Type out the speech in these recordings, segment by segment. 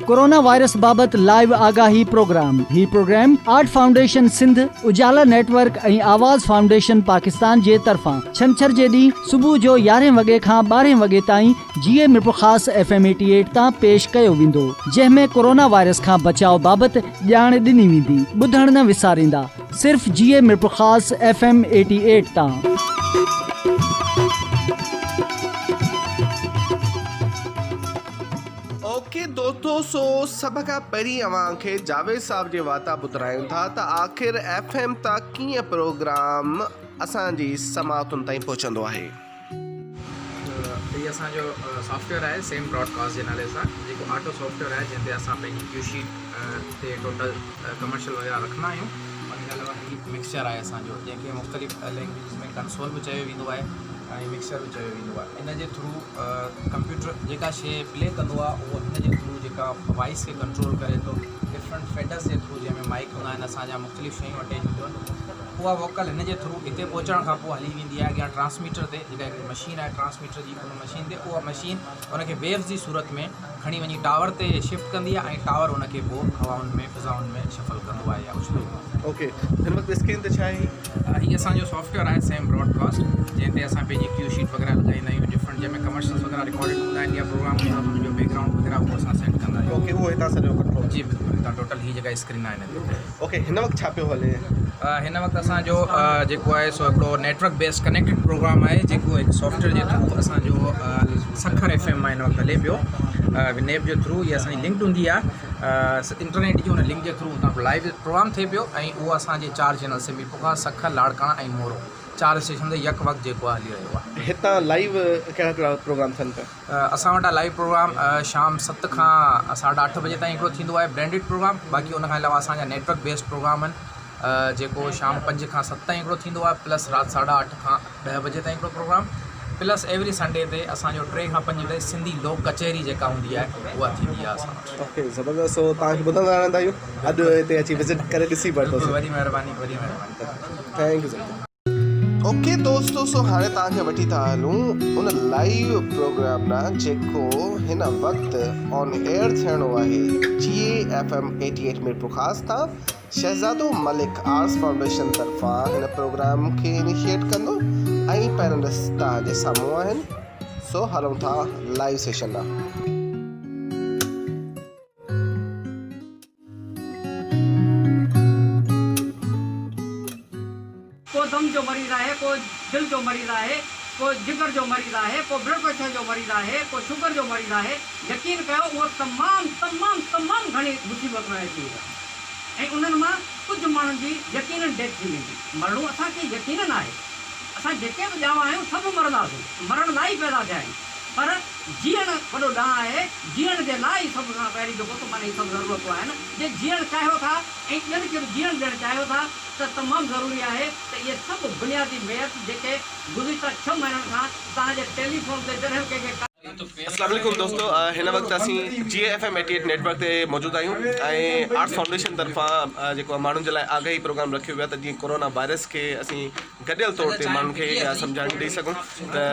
Corona virus بابت live آگاهي programme. هي programme art foundation Sindh, Ujala network ۽ Awaz foundation Pakistan جي طرفان ڇنڇر جي ڏينهن صبح جو يارهين وڳي کان ٻارهين وڳي تائين جي اي Mirpurkhas F M eighty eight تان پيش ڪيو ويندو جنهن ۾ ڪورونا وائرس کان بچاء بابت ڄاڻ ڏني ويندي. ٻڌڻ نه وساريندا صرف جي اي Mirpurkhas F M eighty eight تان. اوڪي دوستو سو سڀ کان پهرين اوهان کي جاويد صاحب جي واتان ٻڌرايون ٿا ته آخر ايف ايم تان ڪيئن پروگرام اسان جي سماعتن تائين پهچندو آهي. هي اسان جو سافٽويئر آهي سيم براڊ ڪاسٽ جي نالي سان جيڪو آٽو سافٽويئر آهي جنهن تي اسان پنهنجي ڪيو شيٽ تي ٽوٽل ڪمرشل وغيره رکندا آهيون ان کان علاوه هي مڪسچر آهي اسان جو جنهن کي مختلف لينگويجز ۾ ڪنسول به چيو ويندو آهي ۽ مڪسر به چيو ويندو آهي ان جي ٿرو ڪمپيوٽر جيڪا شي پلي ڪندو آهي اهو هن جي ٿرو جيڪا وائس کي ڪنٽرول ڪري ٿو ڊفرنٽ فيڊرس جي ٿرو جنهن ۾ مائڪ هوندا آهن اسان جا مختلف شيون اٽيچ هونديون آهن اها ووڪل هن جي ٿرو هتي پهچڻ کان پوء هلي ويندي آهي اڳيان ٽرانسميٽر تي جيڪا هڪڙي مشين آهي ٽرانسميٽر جي ان مشين تي اها مشين ان کي ويوز جي صورت ۾ کڻي وڃي ٽاور تي شفٽ ڪندي آهي ۽ ٽاور ان کي پوء هوائن ۾ فضائن ۾ شفل ڪندو آهي يا اڇلائيندو آهي. اوڪي هن وقت اسڪرين تي ڇا آهي؟ هي اسان جو سافٽ ويئر آهي سيم براڊ ڪاسٽ جنهن تي اسان پنهنجي ڪيو شيٽ وغيره لڳائيندا آهيون ڊفرنٽ جنهن ۾ ڪمرشلز وغيره رڪارڊڊ هوندا آهن يا پروگرام هوندو آهي ان جو بيڪ گرائونڊ وغيره اهو اسان سيٽ ڪندا آهيون. اوڪي اهو هتان سڄو ڪنٽرول. جي بلڪل هتان ٽوٽل هي جيڪا اسڪرين آهي هن تي. اوڪي هن وقت ڇا پيو هلي؟ هن وقت اسان جو جيڪو آهي سو هڪڙو نيٽ ورڪ بيسڊ ڪنيڪٽڊ پروگرام آهي جيڪو هڪ سافٽ ويئر جي ٿرو اسان جو سکر ايف ايم مان هن وقت هلي پيو نيپ جي ٿرو هي اسان جي لنڪڊ هوندي آهي انٽرنيٽ جي ان لنڪ جي ٿرو اتان لائيو پروگرام ٿئي پيو ۽ اهو اسان جي چار چينلز تي ميرپورخاص سکر لاڙڪاڻا ۽ مورو چار اسٽيشن تي يڪ وقت جيڪو آهي هلي رهيو آهي. هتان لائيو ڪهڙا ڪهڙا پروگرام ٿين پيا؟ اسان وٽان لائيو پروگرام شام ست کان ساڍا اٺ بجي تائين هڪڙو ٿيندو آهي برينڊڊ پروگرام باقي ان کان علاوه اسان جا نيٽ ورڪ بيسڊ پروگرام آهن جيڪو شام پنج کان ست تائين هڪڙو ٿيندو آهي پلس رات ساڍا اٺ کان ڏهه بجي تائين هڪڙو پروگرام پلس ايوري سنڊي تي اسان جو ٽي کان پنج تائين سنڌي لوڪ ڪچهري جيڪا هوندي آهي اها ٿيندي آهي اسان وٽ. اوڪي زبردست سو توهان کي ٻڌندا رهندا آهيون اڄ هتي اچي وزٽ ڪري ڏسي ورتوسين. بلڪل وڏي مهرباني وڏي مهرباني. Thank you sir. Okay دوستو سو هاڻي توهان کي وٺي ٿا هلون ان لائيو پروگرام ڏانهن جيڪو هن وقت آن ايئر ٿيڻو آهي جي اي ايف ايم 88 ميرپورخاص تان شهزادو ملڪ آرٽس فائونڊيشن طرفان هن پروگرام کي انيشيئيٽ ڪندو ۽ پينلسٽ توهان جي سامهون آهن سو هلون ٿا لائيو سيشن ڏانهن. ڪو دم جو مريض آهي، ڪو دل جو مريض آهي، ڪو جگر جو مريض آهي، ڪو بلڊ پريشر جو مريض آهي، ڪو شگر جو مريض آهي، يقين ڪيو اهو تمام تمام تمام گهڻي مصيبت ۾ اچي ويندا ۽ انهن مان ڪجهه ماڻهن جي يقينن ڊيٿ ٿي ويندي. مرڻو اسان کي يقينن آهي. اسان جيڪي به ڄاوا آهيون سڀ مرنداسون، مرڻ لاء ئي پيدا ٿيا آهيون پر جيئڻ وڏو ڏانء آهي، جيئڻ جي لاء ئي سڀ کان پهرين جيڪو ته معنيٰ هي سڀ ضرورتون آهن، جي جيئڻ چاهيو ٿا ۽ ٻين کي به جيئڻ ڏيڻ چاهيو ٿا ته تمام ضروري آهي ته اهي سڀ بنيادي ميئرس جيڪي گذشته ڇهه مهينن کان توهان جي ٽيليفون تي جڏهن به ڪنهن کي اسلام عليڪم دوستو هن وقت اسين جي ايف ايم 88 نيٽ ورڪ تي موجود آهيون ۽ آرٽس فائونڊيشن طرفان جيڪو ماڻهن جي لاء آگاهي پروگرام رکيو ويو آهي ته جيئن ڪورونا وائرس کي اسين گڏيل طور تي ماڻهن کي اها سمجهاڻي ڏئي سگهون ته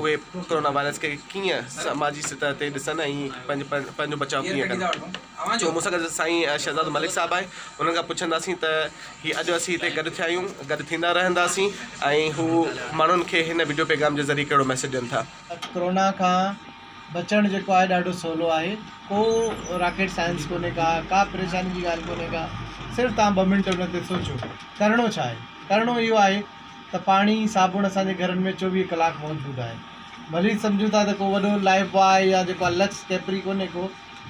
اهي ڪورونا وائرس کي ڪيئن سماجي سطح تي ڏسن ۽ پنهنجو بچاء ڪيئن ڪن. جو مون سان گڏ سائين شهزاد ملڪ صاحب آهي انهن کان پڇنداسين ته هي اڄ اسين هتي گڏ ٿيا آهيون گڏ ٿيندا رهنداسين ۽ هو ماڻهن کي هن وڊيو پيغام جي ذريعي ڪهڙو ميسيج ڏين ٿا. ڪرونا کان بچڻ جيڪو آهي ڏاڍو سولو آهي ڪو راڪيٽ سائنس ڪونهي ڪا ڪا پريشاني جي ڳالهه ڪونهي ڪا صرف توهان ٻه منٽ ان تي سوچو ڪرڻو ڇا آهي ڪرڻو اهو آهي ته پاڻي صابڻ اسان جي گهرن ۾ چوويهه ڪلاڪ موجود آهي ڀلي سمجهون ٿا ته ڪو وڏو لائف بواء يا جيڪو آهي لڪس ڪيپري ڪونهي ڪو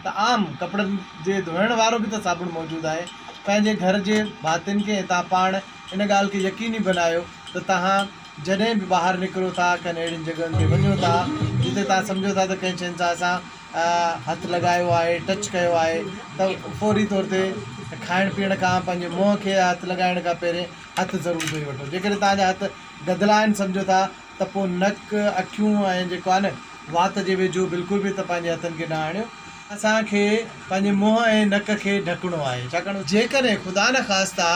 ته عام ڪپڙن جي ڌوئڻ وارو به ته صابڻ موجود آهي. پنهنجي گهر جي ڀاتين کي ۽ توهان پاڻ ان ڳالهه کي يقيني بنايو ته توهان جڏهن به ٻاهر نڪرو ٿا، ڪن اهڙين جڳهن تي وڃو ٿا، جتي توهان سمجهو ٿا ته ڪنهن شين سان اسان هٿ لڳايو آهي، ٽچ ڪيو آهي ته فوري طور تي کائڻ پيئڻ کان پنهنجي منهن کي هٿ لڳائڻ کان پهرين هٿ ضرور ڌوئي وٺو. جيڪڏهن توهان جا هٿ گدلا آهن سمجهو ٿا ته پوء نڪ، اکيون ۽ جيڪو آهي نه وات جي ويجهو بلڪل به ته پنهنجي هٿن کي نه آڻيو. اسان کي پنهنجي منهن ۽ نڪ کي ڍڪڻو آهي ڇاڪاڻ جيڪڏهن خدا نخواسته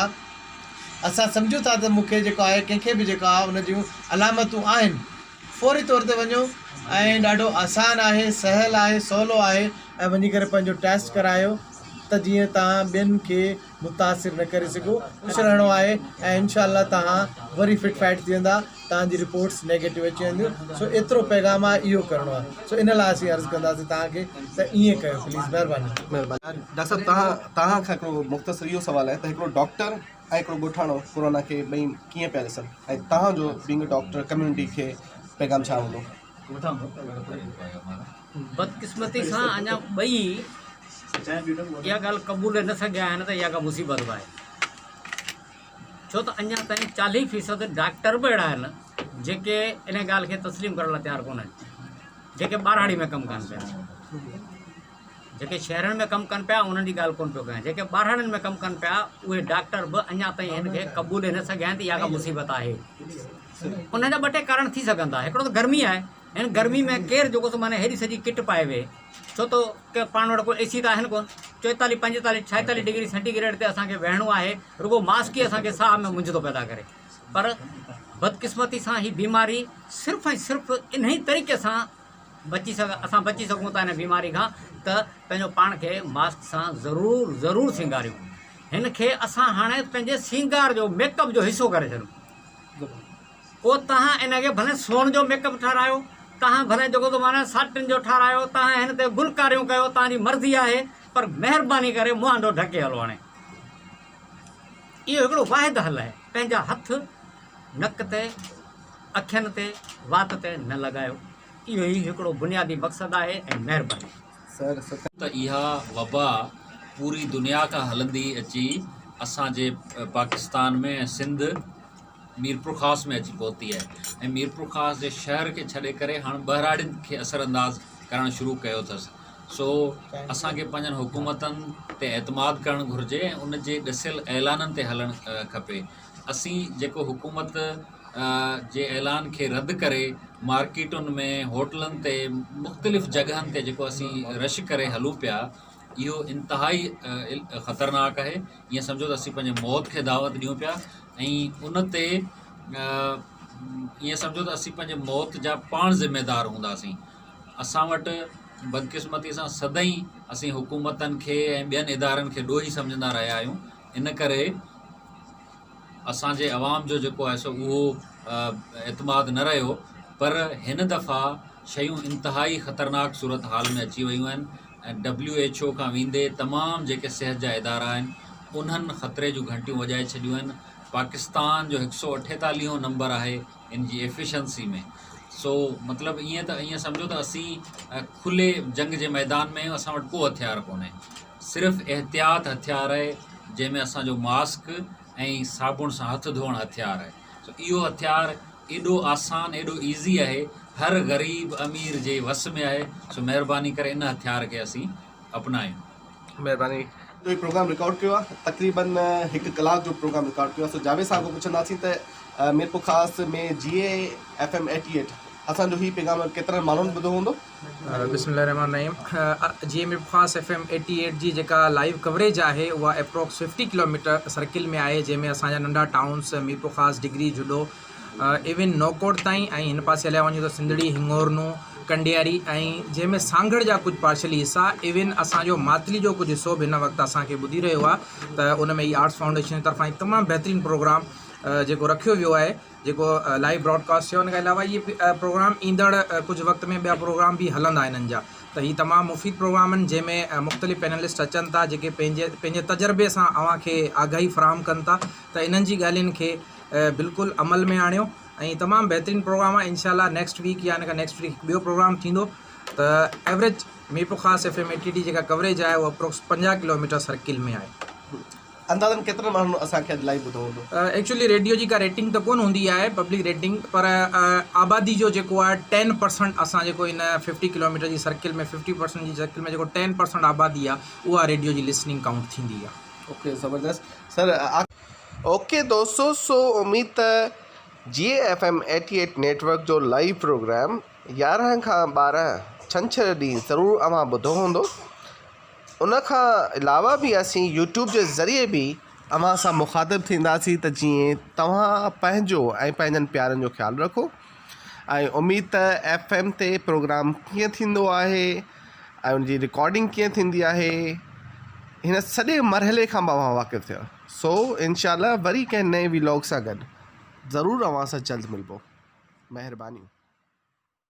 اسان سمجهون ٿا ته مون کي جيڪو آهي ڪنهن کي به جيڪو آهي ان جون علامتون آهن فوري طور تي وڃو ۽ ڏاڍو آسان آهي سهل آهي سولو آهي ۽ وڃي ڪري پنهنجو ٽيسٽ ڪرايو ته جيئن توهان ٻين کي متاثر نه ڪري سگهو خوش رهڻو آهي ۽ انشاء الله توهان وري فٽ فائٽ ٿي ويندا توهان جي رپورٽس نيگيٽو اچي وينديون سو ايترو پيغام آهي اهو ڪرڻو آهي سو ان لاء اسين عرض ڪنداسين توهان کي ته ائين ڪيو پليز مهرباني. مهرباني ڊاڪٽر صاحب توهان توهان کان هڪڙو مختصر اهو سوال آهي ته هڪڙو ڊاڪٽر ۽ هڪڙو ڳوٺاڻو ڪورونا کي ٻئي ڪيئن پيا ڏسن ۽ توهان جو بينگ اي ڊاڪٽر ڪميونٽي کي پيغام ڇا هوندو؟ بدقسمتي سان اڃا ٻئي اها ڳالهه قبولي نه سگهيا آهن ته اها ڪا مصيبت به آهي ڇو ته اڃا تائين 40 فيصد ڊاڪٽر به اهڙا آهن جيڪي ان ڳالهه کي تسليم ڪرڻ لاء تيار ڪونه آهن جيڪي ٻهراڙي ۾ ڪم ڪن پيا جيڪي شهرن ۾ ڪم ڪن پيا انهن جي ڳالهه ڪونه پيو ڪيان جيڪي ٻهراڙين ۾ ڪم ڪن پيا اهي ڊاڪٽر به اڃا تائين هن کي قبولي نه سگهيا آهن ته اها ڪا مصيبت آهي ان جا ٻه ٽي ڪارڻ ٿي سگهن ٿا هڪڙو ته گرمي آهي هن گرمي ۾ ڪير جيڪو سو معنيٰ هيڏي سڄي ڪٽ پائي ويهي ڇو ته ڪي پاڻ وٽ ڪو اي سي ته آهن ڪون 44 45 46 ڊگري سينٽي گريڊ تي اسان کي ويهڻو آهي رڳو ماسڪ ئي اسان کي ساهه ۾ مونجهه ٿو پيدا ڪري پر بدقسمتي سان هي بيماري صرف ۽ صرف انهي طريقي سان بچي سگھ اسان بچي سگهون ٿا هن بيماري کان ته پنهنجو پاڻ کي ماسڪ سان ضرور ضرور سينگاريون هن کي اسان هاڻي پنهنجي سينگار جو ميڪ اپ جو حصو ڪري ڇڏيون پوء توهان ان کي ڀلي سون جو ميڪ اپ ٺهرايو، توهان ڀلي جيڪو ٿو معنيٰ ساٽن جو ٺهرايو، توهان هن تي گلڪاريون ڪيو، توهان جي مرضي آهي، پر مهرباني ڪري مهانڊو ڍڪي هلو هاڻي. اهو هڪڙو واحد حل آهي. پنهنجا هٿ نڪ تي، اکين تي، وات تي نه لڳايو. اهو ئي هڪڙو بنيادي مقصد آهي ۽ مهرباني. ته اها وبا پوري دنيا کان هلندي اچي اسان جي پاڪستان ۾ ۽ سنڌ ميرپورخاص ۾ اچي پهتي آهي ۽ ميرپورخاص جي شهر کي ڇڏي ڪري هاڻ ٻهراڙين کي اثر انداز ڪرڻ شروع ڪيو اٿس سو اسان کي پنهنجن حڪومتن تي اعتماد ڪرڻ گهرجي ۽ ان جي ڏسيل اعلانن تي هلڻ کپي اسين جيڪو حڪومت جي اعلان کي رد ڪري مارڪيٽن ۾ هوٽلن تي مختلف جڳهن تي جيڪو اسين رش ڪري هلون پيا اهو انتهائي خطرناڪ آهي ائين سمجهو ته اسين پنهنجي موت کي دعوت ڏيون پيا ۽ ان تي ائين سمجهو ته اسين پنهنجي موت جا پاڻ ذميدار هونداسين اسان وٽ بدقسمتي سان سدائين اسين حڪومتن کي ۽ ٻين ادارن کي ڏوهي سمجهندا رهيا آهيون ان ڪري اسان جي عوام جو جيڪو آهي سو اهو اعتماد نه رهيو پر هن دفعا شيون انتهائي خطرناڪ صورت حال ۾ اچي ويون آهن ۽ ڊبليو ايڇ او کان ويندي تمام جيڪي صحت جا ادارا آهن انهن خطري جون گهنٽيون وڄائي ڇڏيون آهن پاڪستان جو هڪ سو اٺيتاليهون نمبر آهي ان جي ايفيشنسي ۾ سو مطلب ائين ته ائين سمجهو ته اسين کلي جنگ جي ميدان ۾ آهيون اسان وٽ ڪو هٿيار ڪونهي صرف احتياط هٿيار آهي جنهن ۾ اسان جو ماسڪ ۽ صابڻ سان هٿ ڌوئڻ هٿيار آهي سو اهو هٿيار ايڏو آسان ايڏو ايزي آهي هر غريب امير جي وس ۾ آهي سو مهرباني ڪري ان هٿيار کي اسين اپنايون. مهرباني. جو هي پروگرام رڪارڊ ڪيو آهي تقريبن هڪ ڪلاڪ جو پروگرام رڪارڊ ڪيو آهي سو جاويد صاحب کان پڇنداسين ته ميرپورخاص ۾ جي اي ايف ايم 88 اسان جو هي پيغام ڪيترن ماڻهن ٻڌو هوندو؟ بسم الله الرحمن الرحيم جي ميرپورخاص ايف ايم 88 جي جيڪا لائيو ڪوريج آهي اها ايپروڪس 50 ڪلوميٽر سرڪل ۾ آهي جنهن ۾ اسان جا ننڍا ٽائونس ميرپورخاص ڊگري جهڏو ايون نوڪوٽ تائين ۽ هن پاسي هليا وڃون ته سنڌڙي هڱورنو ڪنڊياري ۽ جنهن ۾ سانگهڙ جا ڪجهه پارشلي حصا ايون اسان جو ماتلي جو ڪجهه حصو به هن وقت اسان کي ٻڌي رهيو آهي ته ان ۾ هي آرٽس فائونڊيشن جي طرفان هڪ تمام بهترين پروگرام جيڪو رکيو ويو آهي جيڪو لائيو براڊ ڪاسٽ ٿيو ان کان علاوه اهي پروگرام ايندڙ ڪجهه وقت ۾ ٻيا پروگرام به هلندا انهن جا ته هي تمام مفيد پروگرام آهن جنهن ۾ مختلف پينلسٽ اچن ٿا جيڪي پنهنجي پنهنجي تجربي سان اوهان کي آگاهي فراهم ڪن ٿا ته انهن جي ڳالهين کي بلڪل عمل ۾ آڻيو ۽ تمام بهترين پروگرام آهي انشاء الله نيڪسٽ ويڪ يا ان کان نيڪسٽ ويڪ هڪ ٻيو پروگرام ٿيندو ته average Mirpurkhas F M eighty ٽي جيڪا ڪوريج آهي اها اپروڪس 50 ڪلوميٽر سرڪل ۾ آهي. اندازن ڪيترن ماڻهن اسان کي اڄ لائيو ٻڌو هوندو؟ ايڪچولي ريڊيو جي ڪا ريٽنگ ته ڪونه هوندي آهي پبلڪ ريٽنگ پر آبادي جو جيڪو آهي ٽين پرسنٽ اسان جيڪو ان ففٽي ڪلوميٽر جي سرڪل ۾ ففٽي پرسنٽ جي سرڪل ۾ جيڪو ٽين پرسنٽ آبادي آهي اها ريڊيو جي لسننگ ڪائونٽ ٿيندي آهي. اوڪي زبردست سر. اوڪي دوستو سو اميد ته جي ايف ايم 88 نيٽ ورڪ جو لائيو پروگرام 11 کان 12 ڇنڇر ڏينهن ضرور اوهان ٻڌو هوندو. ان کان علاوه به اسين يوٽيوب جي ذريعي به اوهان سان مخاطب ٿينداسين ته جيئن توهان پنهنجو ۽ پنهنجن پيارن جو خيال رکو. ۽ اميد ته ايف ايم تي پروگرام ڪيئن ٿيندو آهي ۽ ان جي رڪارڊنگ ڪيئن ٿيندي آهي هن سڄي مرحلي کان به اوهان واقف ٿيا سو انشاء الله وري ڪنهن نئين وي لاگ سان گڏ ضرور اوهان سان جلد ملبو مهربانيون.